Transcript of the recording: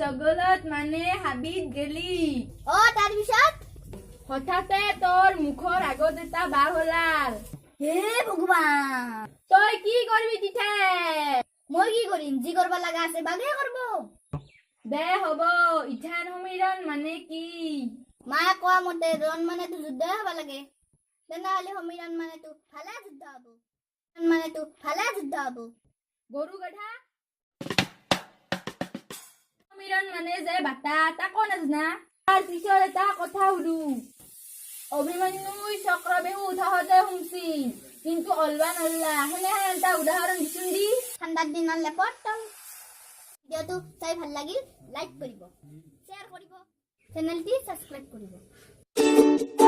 জগলত মানে হাবিত গেলি। অ, তাৰপিছত? হঠাতে তোৰ মুখৰ আগত এটা বাঘ ওলাল। হে ভগৱান! তই কি কৰিবি তিথে? মই কি কৰিম? যি কৰিব লগা আছে বাঘে কৰিব। দে হ'ব, ইথান সমীৰণ মানে কি? মায়ে কোৱা মতে ৰণ মানেতো যুদ্ধই হ'ব লাগে। তেনেহ'লে সমীৰণ মানেতো ভালে যুদ্ধ হ'ব, মানেতো ভালে যুদ্ধ হ'ব। গৰু গাধা, সমীৰণ মানে যে বাটা, তাকো নাজানা? তাৰ পিছত এটা কথা সুধো। অভিমন্যুই চক্ৰবেহু উঠাহতে শুনছিল, কিন্তু অলবা নল্লা, সেনেহেন এটা উদাহৰণ দিচোন দি। ঠাণ্ডাৰ দিনত লেপৰ তল। ভিডিঅ'টো চাই ভাল লাগিল লাইক কৰিব, শ্বেয়াৰ কৰিব, চেনেলটি ছাবস্ক্ৰাইব কৰিব।